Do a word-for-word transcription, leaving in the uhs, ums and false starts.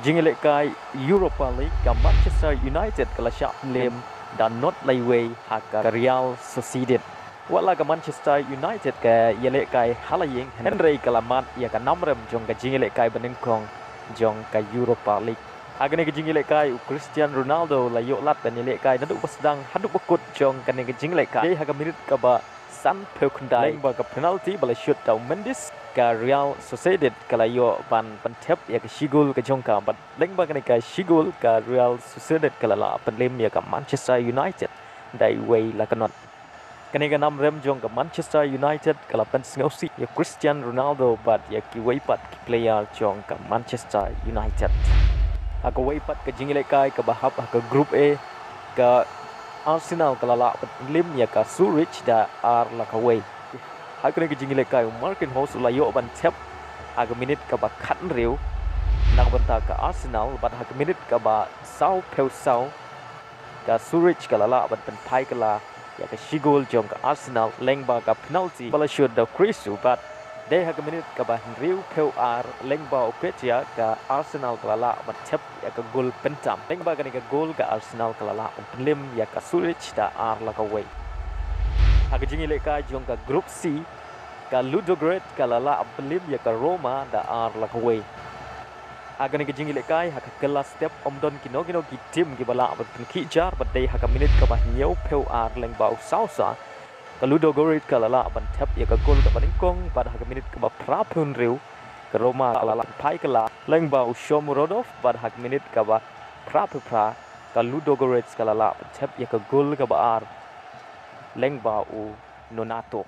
Jingïalehkai Europa League, ka Manchester United ka la shah pynlem da not laiwei ha ka Real Sociedad. Wat la ka Manchester United ka ïalehkai ha la ïing, hynrei ka la mad ïa ka namrem jong ka jingïalehkai banyngkong jong ka Europa League. Ha kane ka jingïalehkai, u Cristiano Ronaldo la ïoh lad ban ïalehkai naduh ba sdang haduh ba kut jong kane ka jingïalehkai. Dei ha ka minit kaba sanphew khyndai, lyngba ka penalty ba la shoot da u Mendes, ka Real Sociedad ka la ïoh ban pynthep ïa ka shi gol ka jong ka, bad lyngba kane ka shi gol, ka Real Sociedad ka la lah pynlem ïa ka Manchester United da iwei la ka not. Kane ka namrem jong ka Manchester United ka la pynsngewsih ïa Cristiano Ronaldo bad ïa kiwei pat ki player jong ka Manchester United. Ha kawei pat ka jingïalehkai kaba hap ha ka Group A, ka Arsenal ka la lah ban pynlem ïa ka Zurich da ar la kawei. Ha kane ka jingïalehkai, u Marquinhos u la ïoh ban thep ha ka minit kaba khathynriew na ka bynta ka Arsenal, bad ha ka minit kaba sawphew saw, ka Zurich ka la lah ban pynphai kylla ïa ka shi gol jong ka Arsenal lyngba ka penalty ba la shoot da u Chris Wood, bad dei ha ka minit kaba hynriewphew ar, lyngba u Nketiah, ka Arsenal ka la lah ban thep ïa ka gol pyntam. Lyngba kane ka gol, ka Arsenal ka la lah ban pynlem ïa ka Zurich da ar la kawei. Ha ka jingïalehkai jong ka Group C, ka Ludogorets ka la lah ban pynlem ïa ka Roma da ar la kawei. Ha kane ka jingïalehkai, ha ka kylla step ym don kino kino ki team kiba lah ban pynkhih jar, bad dei ha ka minit kaba hynñiewphew ar, lyngba u Sousa, ka Ludogorets ka la lah ban thep ïa ka gol kaba nyngkong, bad ha ka minit kaba phraphew hynriew, ka Roma ka la lah ban phai kylla lyngba u Shomurodov, bad ha ka minit kaba phraphew phra, ka Ludogorets ka la lah ban thep ïa ka gol kaba ar lyngba u Nonato.